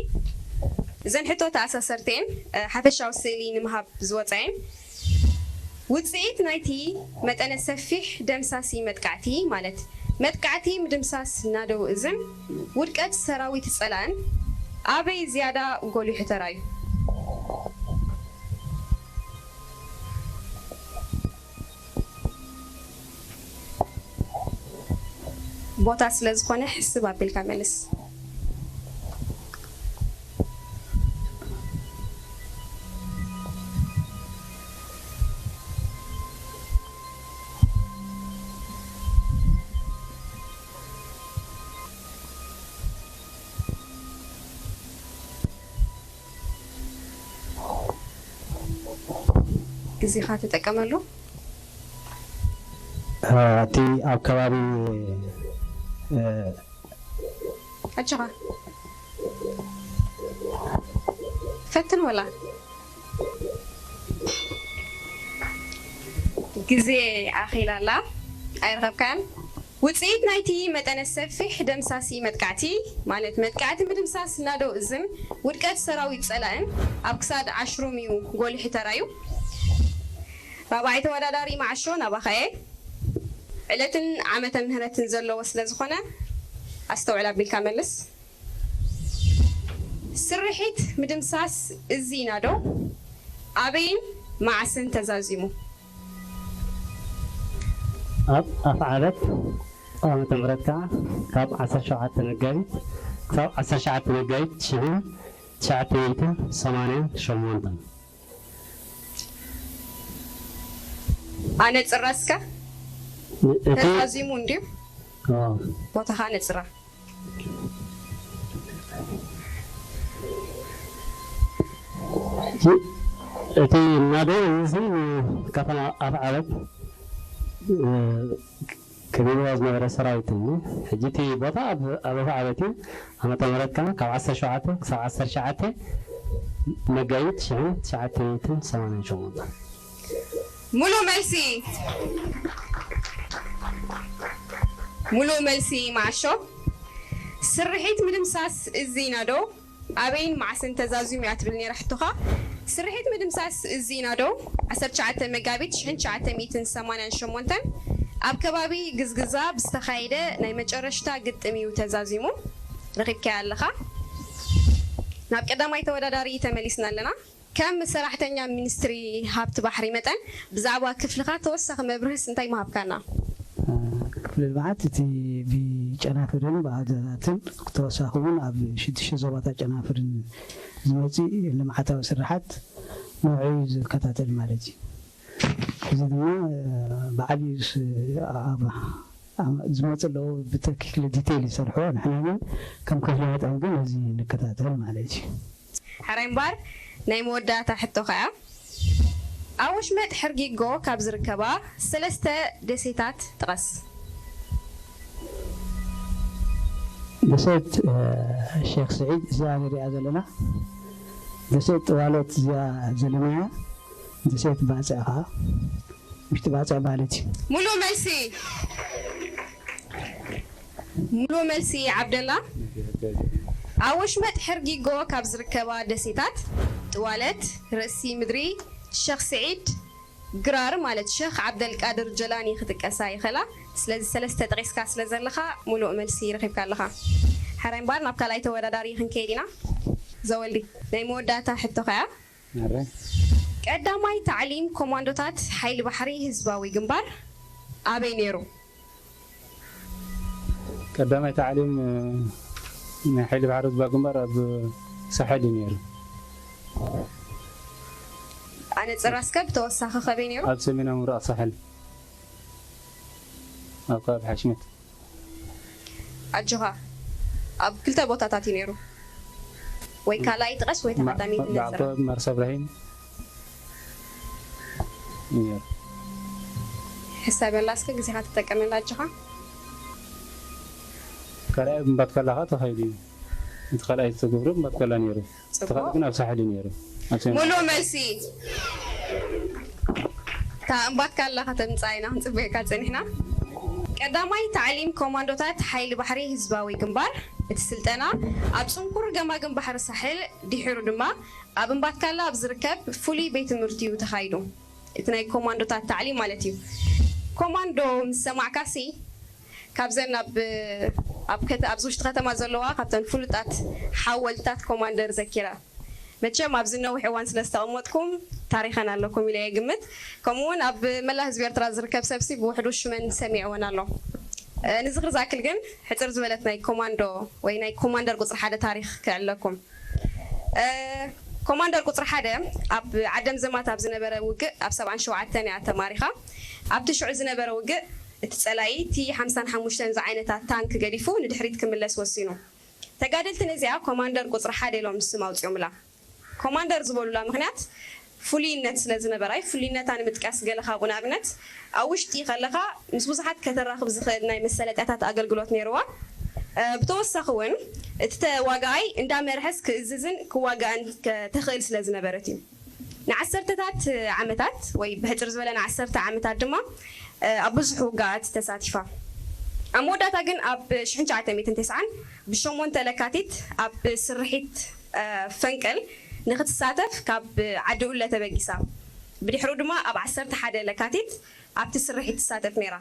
እዘን ሕቶ ተኣሳሰርተን፣ እ፣ ሓፈሻዊ ስእሊ ንምሃብ ዝወጻ እየን። ውጽኢት ናይቲ መጠነ ሰፊሕ ደምሳሲ መጥቃዕቲ፣ ማለት መጥቃዕቲ ምድምሳስ ናደው እዝን ውድቀት ሰራዊት ጸላእን፣ ኣበይ ዝያዳ ጎሊሑ ተራእዩ? ቦታ ስለ ዝኾነ ሕስብ ኣቢልካ መልስ። ግዜኻ ተጠቀመሉ። እቲ ኣብ ከባቢ ኣጆኻ ፈትን ወላ ግዜ ኣኺላ ኣላ ኣይረኸብካን። ውፅኢት ናይቲ መጠነ ሰፊሕ ደምሳሲ መጥቃዕቲ ማለት መጥቃዕቲ ምድምሳስ ናዶ እዝን ውድቀት ሰራዊት ፀላእን ኣብ ክሳድ ዓሽሩም እዩ ጎሊሑ ተራዩ። ራብዓይ ተወዳዳሪ መዓሾ ናባኻ እየ። ዕለትን ዓመተ ምህረትን ዘለዎ ስለ ዝኾነ ኣስተውዕል ኣቢልካ መልስ። ስርሒት ምድምሳስ እዚ ናዶ ኣበይን መዓስን ተዛዚሙ? ኣብ ኣፍዓበት ዓመተ ምህረት ከዓ ካብ ዓሰርተ ሸውዓተ መጋቢት ክሳብ ዓሰርተ ሸውዓተ መጋቢት ሽሕን ትሽዓተ ሚእትን ሰማንያን ሸሞንተን። ኣነፅራ እስከ። እቲ ተዛዚሙ እንድዩ። ኦ፣ ቦታኻ ነፅራ። እቲ ናዶ እዚ ከተማ ኣፍዓበት ከቢብዋ ዝነበረ ሰራዊት እዩ። ሕጂ እቲ ቦታ ኣብ ኣብ ኣፍዓበት እዩ። ዓመተ ምህረት ከኣ ካብ ዓሰርተ ሸውዓተ ክሳብ ዓሰርተ ትሽዓተ መጋቢት ሽሕን ትሽዓተ ሚእትን ሰማንያን ሸሞንተን። ሙሉእ መልሲ። ሙሉእ መልሲ መዓሾ። ስርሒት ምድምሳስ እዚ ናዶ ኣበይን መዓስን ተዛዚሙ እያ ትብል ነይራ ሕቶኻ። ስርሒት ምድምሳስ እዚ ናዶ ዓሰርተ ትሽዓተ መጋቢት ሽሕን ትሽዓተ ሚእትን ሰማንያን ሸሞንተን ኣብ ከባቢ ግዝግዛ ብዝተኻየደ ናይ መጨረሽታ ግጥም እዩ ተዛዚሙ። ረኺብካያ ኣለኻ። ናብ ቀዳማይ ተወዳዳሪ ተመሊስና ኣለና። ከም ሰራሕተኛ ሚኒስትሪ ሃብቲ ባሕሪ መጠን ብዛዕባ ክፍልኻ ተወሳኺ መብርህስ እንታይ ምሃብካና? ክፍሊ ልምዓት እቲ ብጨናፍርን ብኣደታትን ተወሳኺ እውን ኣብ ሽዱሽተ ዞባታት ጨናፍርን ዝመፅእ ልምዓታዊ ስራሓት ንውዑይ ዝከታተል ማለት እዩ። እዚ ድማ ብዓብዩ ኣብ ዝመፁ ኣለዉ ብትክክል ዲቴይል ይሰርሑ። ንሕና ግን ከም ክፍሊ መጠን ግን እዚ ንከታተል ማለት እዩ። ሕራይ እምባር ናይ መወዳእታ ሕቶ ከኣ ኣብ ወሽመጥ ሕርጊጎ ካብ ዝርከባ ሰለስተ ደሴታት ጥቐስ። ደሴት ሼክ ስዒድ እዚኣ ንሪኣ ዘለና ደሴት ጥዋለት እዚኣ ዘለናያ ደሴት ባፅዕ ከዓ ውሽጢ ባፅዕ ማለት እዩ። ሙሉእ መልሲ። ሙሉእ መልሲ ዓብደላ። ኣብ ወሽመጥ ሕርጊጎ ካብ ዝርከባ ደሴታት ጥዋለት፣ ርእሲ ምድሪ፣ ሸኽ ስዒድ፣ ግራር ማለት ሸኽ ዓብደልቃድር ጀላኒ ክጥቀሳ ይኽእላ። ስለዚ ሰለስተ ጠቒስካ ስለ ዘለኻ ሙሉእ መልሲ ረኺብካ ኣለኻ። ሕራይ እምባር ናብ ካልኣይ ተወዳዳሪ ክንከይድ ኢና። ዘወልዲ ናይ መወዳእታ ሕቶኻ እያ። ማረይ ቀዳማይ ታዕሊም ኮማንዶታት ሓይሊ ባሕሪ ህዝባዊ ግንባር ኣበይ ነይሩ? ቀዳማይ ታዕሊም ናይ ሓይሊ ባሕሪ ህዝባዊ ግንባር ኣብ ሳሕል እዩ ነይሩ። ኣነፅራ እስከ ብተወሳኺ ከበይ ነይሩ? ኣብ ሰሜናዊ ምብራቕ ሳሕል ኣብ ከባቢ ሓሽመት። ኣጆኻ ኣብ ክልተ ቦታታት እዩ ነይሩ። ወይ ካልኣይ ጥቀስ ወይ ተቐዳሚ ኣብ ከባቢ ማርሳ እብራሂም እዩ ነይሩ። ሕሰበላ እስከ ግዜኻ ትጠቀመላ ኣጆኻ። ካልኣይ ኣብ እምባትካላ ከዓ ተኻይዱ እዩ። እቲ ካልኣይ ዝተገብረ እምባትካላ ነይሩ። እቲ ጽቡቕ። ካልእ ግን ኣብ ሳሕል እዩ ነይሩ። ኣብ ሰሜን ሙሉእ መልሲ። እታ እምባትካላ ከተምጽኣ ኢና ክንጽበየካ ጸኒሕና። ቀዳማይ ታዕሊም ኮማንዶታት ሓይሊ ባሕሪ ህዝባዊ ግንባር። እቲ ስልጠና ኣብ ጽንኩር ገማግም ባሕሪ ሳሕል፣ ድሒሩ ድማ ኣብ እምባትካላ ኣብ ዝርከብ ፍሉይ ቤት ትምህርቲ እዩ ተኻይዱ። እቲ ናይ ኮማንዶታት ታዕሊም ማለት እዩ። ኮማንዶ ምስ ሰማዕካሲ ካብዘን ኣብ ኣብ ከተ- ኣብዚ ውሽጢ ከተማ ዘለዋ ካብተን ፍሉጣት ሓወልታት ኮማንደር ዘኪራ። መቸም ኣብዚ ነዊሕ እዋን ስለ ዝተቐመጥኩም ታሪኸን ኣለኩም ኢለ እየ ግምት። ከምኡ እውን ኣብ መላእ ህዝቢ ኤርትራ ዝርከብ ሰብሲ ብውሕዱ ሽመን ሰሚዕወን ኣሎ። እ፣ ንዝኽሪ ዝኣክል ግን ሕጽር ዝበለት ናይ ኮማንዶ ወይ ናይ ኮማንደር ቁጽሪ ሓደ ታሪኽ ክዕለኩም። እ፣ ኮማንደር ቁጽሪ ሓደ ኣብ ዓደም ዘማት ኣብ ዝነበረ ውግእ ኣብ ሰብዓን ሸውዓተን እያ ተማሪኻ። ኣብቲ ሽዑ ዝነበረ ውግእ እቲ ጸላኢ ቲ ሓምሳን ሓሙሽተን ዝዓይነታ ታንክ ገዲፉ ንድሕሪት ክምለስ ወሲኑ። ተጋደልቲ ነዚኣ ኮማንደር ቁጽሪ ሓደ ኢሎም ስም ኣውጺኦምላ። ኮማንደር ዝበሉላ ምኽንያት ፍሉይነት ስለ ዝነበራ እዩ። ፍሉይነታ ንምጥቃስ ገለ ካብኡ ንኣብነት ኣብ ውሽጢ ከለኻ ምስ ብዙሓት ከተራኽብ ዝኽእል ናይ መሰለጥያታት ኣገልግሎት ነይርዋ። እ፣ ብተወሳኺ እውን እቲ ተዋጋኣይ እንዳመርሐስ ክእዝዝን ክዋጋእን ከ- ተኽእል ስለ ዝነበረት እዩ። ንዓሰርተታት ዓመታት ወይ ብሕጽር ዝበለ ንዓሰርተ ዓመታት ድማ እ፣ ኣብ ብዙሕ ውግኣት ተሳቲፋ። ኣብ መወዳእታ ግን ኣብ ሽሕን ትሽዓተ ሚእትን ተስዓን ብሸሞንተ ለካቲት ኣብ ስርሒት እ፣ ፈንቅል ንክትሳተፍ ካብ ዓዲ ኡለ ተበጊሳ። ብድሕሩ ድማ ኣብ ዓሰርተ ሓደ ለካቲት ኣብቲ ስርሒት ትሳተፍ ነይራ።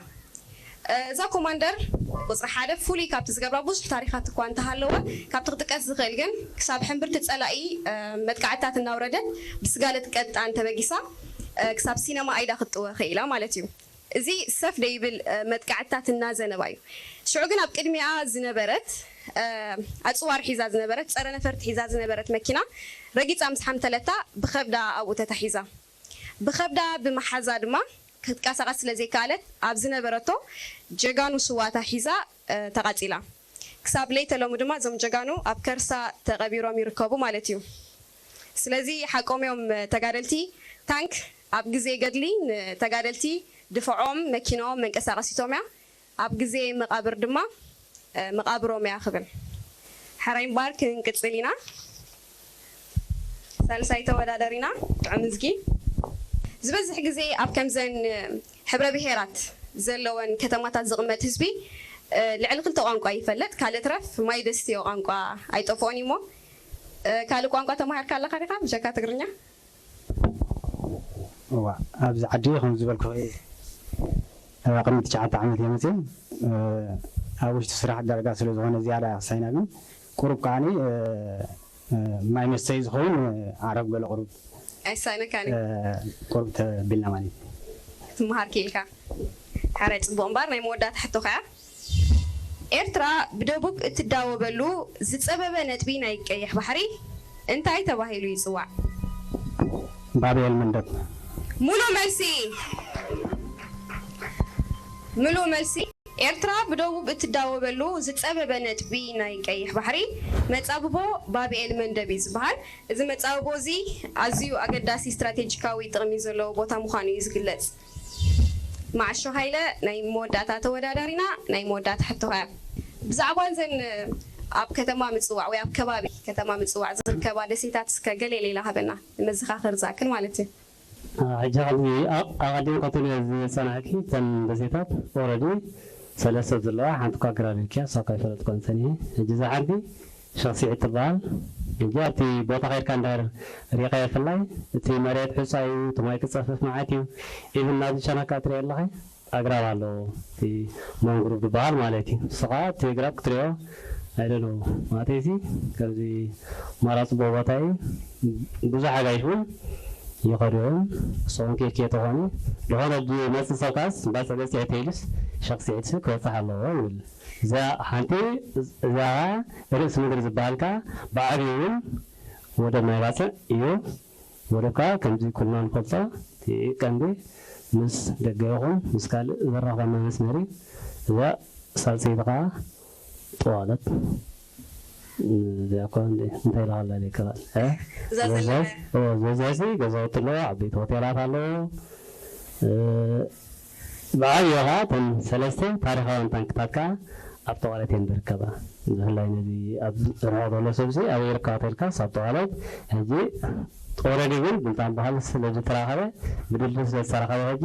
እ፣ እዛ ኮማንደር ቁጽሪ ሓደ ፍሉይ ካብቲ ዝገብራ ብዙሕ ታሪኻት እኳ እንተሃለወ፣ ካብቲ ክጥቀስ ዝኽእል ግን ክሳብ ሕምብርቲ ጸላኢ እ፣ መጥቃዕትታት እናውረደት ብስጋ ልትቀጣን ተበጊሳ እ፣ ክሳብ ሲነማ ኣይዳ ክትጥወ ኽኢላ ማለት እዩ። እዚ ሰፍ ደይብል እ፣ መጥቃዕትታት እናዘነባ እዩ። ሽዑ ግን ኣብ ቅድሚኣ ዝነበረት እ፣ ኣጽዋር ሒዛ ዝነበረት ጸረ ነፈርቲ ሒዛ ዝነበረት መኪና ረጊጻ ምስ ሓምተለታ ብኸብዳ ኣብኡ ተታሒዛ። ብኸብዳ ብምሓዛ ድማ ክትቀሳቐስ ስለ ዘይከኣለት ኣብ ዝነበረቶ ጀጋኑ ስዋታ ሒዛ እ፣ ተቓጺላ። ክሳብ ለይተ ሎሚ ድማ እዞም ጀጋኑ ኣብ ከርሳ ተቐቢሮም ይርከቡ ማለት እዩ። ስለዚ ሓቆም እዮም ተጋደልቲ። ታንክ ኣብ ግዜ ገድሊ ንተጋደልቲ ድፍዖም፣ መኪኖም፣ መንቀሳቐሲቶም እያ። ኣብ ግዜ መቓብር ድማ እ፣ መቓብሮም እያ ክብል። ሕራይ እምበኣር ክንቅጽል ኢና። ሳልሳይ ተወዳደሪና ጥዑም እዝጊ። ዝበዝሕ ግዜ ኣብ ከምዘን እ፣ ሕብረ ብሄራት ዘለወን ከተማታት ዝቕመጥ ህዝቢ እ፣ ልዕሊ ክልተ ቋንቋ ይፈልጥ። ካልእ ትረፍ ማይ ደስትዮ ቋንቋ ኣይጠፍኦን እዩ እሞ እ፣ ካልእ ቋንቋ ተማሂርካ ኣለኻ ዲኻ ብጀካ ትግርኛ? እዋ ኣብዚ ዓዲ ከም ዝበልኩ ኣብ ቅድሚ ትሽዓተ ዓመት እየ መፅእ ኣብ ውሽጢ ስራሕ ዳርጋ ስለ ዝኾነ ዝያዳ ክሳይና ግን ቁሩብ ከዓኒ ማይ መስተይ ዝኸውን ዓረብ ገለ ቁሩብ ኣይሳነካኒ ቁሩብ ተቢልና ማለት እዩ። ትመሃር ክኢልካ ሓራይ ፅቡቅ እምበር ናይ መወዳእታ ሕቶ ከያ ኤርትራ ብደቡብ እትዳወበሉ ዝጸበበ ነጥቢ ናይ ቀይሕ ባሕሪ እንታይ ተባሂሉ ይጽዋዕ? ባብኤል መንደብ ሙሉ መልሲ ሙሉ መልሲ ኤርትራ ብደቡብ እትዳወበሉ ዝጸበበ ነጥቢ ናይ ቀይሕ ባሕሪ መጻብቦ ባብኤል መንደብ እዩ ዝበሃል። እዚ መጻብቦ እዚ ኣዝዩ ኣገዳሲ ስትራቴጂካዊ ጥቕሚ ዘለዎ ቦታ ምዃኑ እዩ ዝግለጽ። መዓሾ ሃይለ ናይ መወዳእታ ተወዳዳሪና ናይ መወዳእታ ሕቶ ከያ ብዛዕባ እዘን ኣብ ከተማ ምጽዋዕ ወይ ኣብ ከባቢ ከተማ ምጽዋዕ ዝርከባ ደሴታት እስከ ገለ ሌላ ሃበና ንመዘኻኸር ዝኣክል ማለት እዩ። ሕጂ ከምዚ ኣቐዲም ከትብልዮ ዝጸናሕኪ እተን ደሴታት ኦረዲ ሰለስተ ዘለዋ ሓንቲ እኳ ግራብ ኢልኪያ እሳ እኳ ይፈለጥኮን ጸኒሐ ሕጂ እዛ ሓንቲ ሸኽ ስዒድ ትበሃል። ሕጂ ኣብቲ ቦታ ከይድካ እንድሕር ሪኢኻዮ ብፍላይ እቲ መሬት ሕጻ እዩ፣ እቲ ማይ ክጸፍፍ መዓት እዩ። ኢቭን ናብዚ ሸነካ ትሪኦ ኣለኺ ኣግራብ ኣለዎ እቲ ማንግሩቭ ዝበሃል ማለት እዩ። ንሱ ከዓ እቲ ግራብ ክትሪኦ ኣይደለዎ ማለት እዚ ከምዚ ማራ ጽቡቕ ቦታ እዩ። ብዙሕ ኣጋይሽ እውን ይኸዱ እዮም። ንስኹም ኬኬ ተኾኑ ዝኾነ ዝመጽእ ሰብ ከዓስ እምባ ጸበል ጽዒ ተይሉስ ሸኽ ስዒድሲ ክበጽሕ ኣለዎ ይብል። እዛ ሓንቲ እዛ ርእሲ ምድሪ ዝበሃል ከዓ ብዓብዩ እውን ወደብ ማይ ባጽዕ እዩ። ወደብ ከዓ ከምዚ ኩልና ንፈልጦ እቲ ቀንዲ ምስ ደገ ይኹን ምስ ካልእ ዘራኽበና መስመር እዩ። እዛ ሳልሰይቲ ከዓ ጠዋለት እዚኣ እኳ እንታይ ኢልካ ይከላል እዛ ዘለና ዝበዝሐ ገዛውቲ ኣለዎ፣ ዓበይቲ ሆቴላት ኣለዎ። ብዓብዩ ከዓ እተን ሰለስተ ታሪኻውያን ታንክታት ከዓ ኣብ ተዋለት እየን ዝርከባ። ብፍላይ ነዚ ኣብ ርሑቕ ዘሎ ሰብሲ ኣበይ ይርከባ ተልካስ ኣብ ተዋለት። ሕጂ ኦረዲ ግን ብልጣን ባህል ስለ ዝተራኸበ፣ ብድልድል ስለ ዝተራኸበ፣ ሕጂ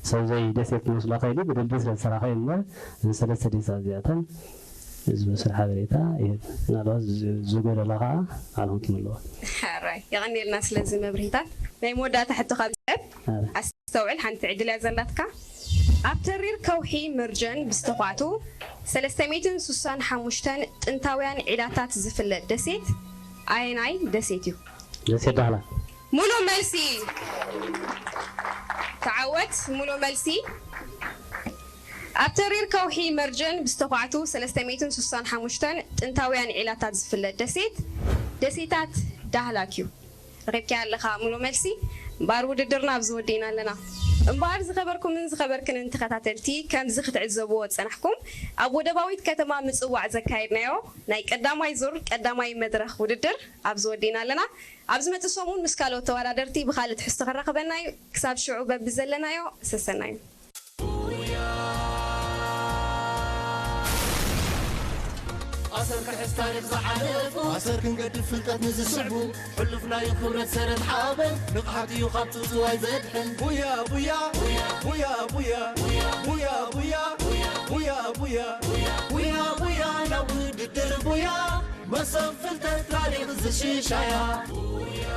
ሰብ ዘይ ደሴት ክመስሎ ከይዱ ብድልድል ስለ ዝተራኸበ እምበር፣ እዚ ሰለስተ ደሴት እዚኣተን ዝበስር ሓበሬታ ይህብ። ምናልባት ዝ-፣ ዝጎደላ ከዓ ባዕልኹም ትምልዋ። ሕራይ፣ የቐንየልና ስለዚ መብርሂታት። ናይ መወዳእታ ሕቶ ካብ ዝሰብ ኣረ። ኣስተውዕል፣ ሓንቲ ዕድል እያ ዘላትካ። ኣብ ተሪር ከውሒ መርጀን ብዝተዃቱ ሰለስተ ሚእትን ስሳን ሓሙሽተን ጥንታውያን ዒላታት ዝፍለጥ ደሴት ኣየናይ ደሴት እዩ? ደሴት ዳህላ። ሙሉ መልሲ። ተዓወት። ሙሉ መልሲ። ኣብ ተሪር ከውሒ መርጀን ብዝተዃዕቱ ሰለስተ ሚእትን ስሳን ሓሙሽተን ጥንታውያን ዒላታት ዝፍለጥ ደሴት፣ ደሴታት ዳህላክ እዩ። ረኺብኪ ኣለኻ ሙሉ መልሲ። እምበኣር ውድድርና ኣብዚ ወዲእና ኣለና። እምበኣር ዝኸበርኩምን ዝኸበርክንን ተኸታተልቲ፣ ከምዚ ክትዕዘብዎ ዝጸናሕኩም፣ ኣብ ወደባዊት ከተማ ምጽዋዕ ዘካየድናዮ ናይ ቀዳማይ ዙር ቀዳማይ መድረኽ ውድድር ኣብዚ ወዲእና ኣለና። ኣብ ዝመጽእ ሰሙን ምስ ካልኦት ተወዳደርቲ ብኻልእ ትሕዝቶ ክራኸበና እዩ። ክሳብ ሽዑ በብዘለናዮ ሰሰናዩ። ኣሰር ክሕዝ ታሪኽ ዝዓለፉ ኣሰር ክንገድፍ ፍልጠት ንዝስዕቡ ሕሉፍ ናዩ ክብረት ሰረት ሓበን ንቕሓት እዩ ካብ ጽውጽዋይ ዘድሕን ቡያ ቡያ ቡያ ቡያ ቡያ ቡያ ቡያ ቡያ ቡያ ቡያ ናብ ውድድር ቡያ መሶብ ፍልጠት ታሪኽ ዝሽሻያ ቡያ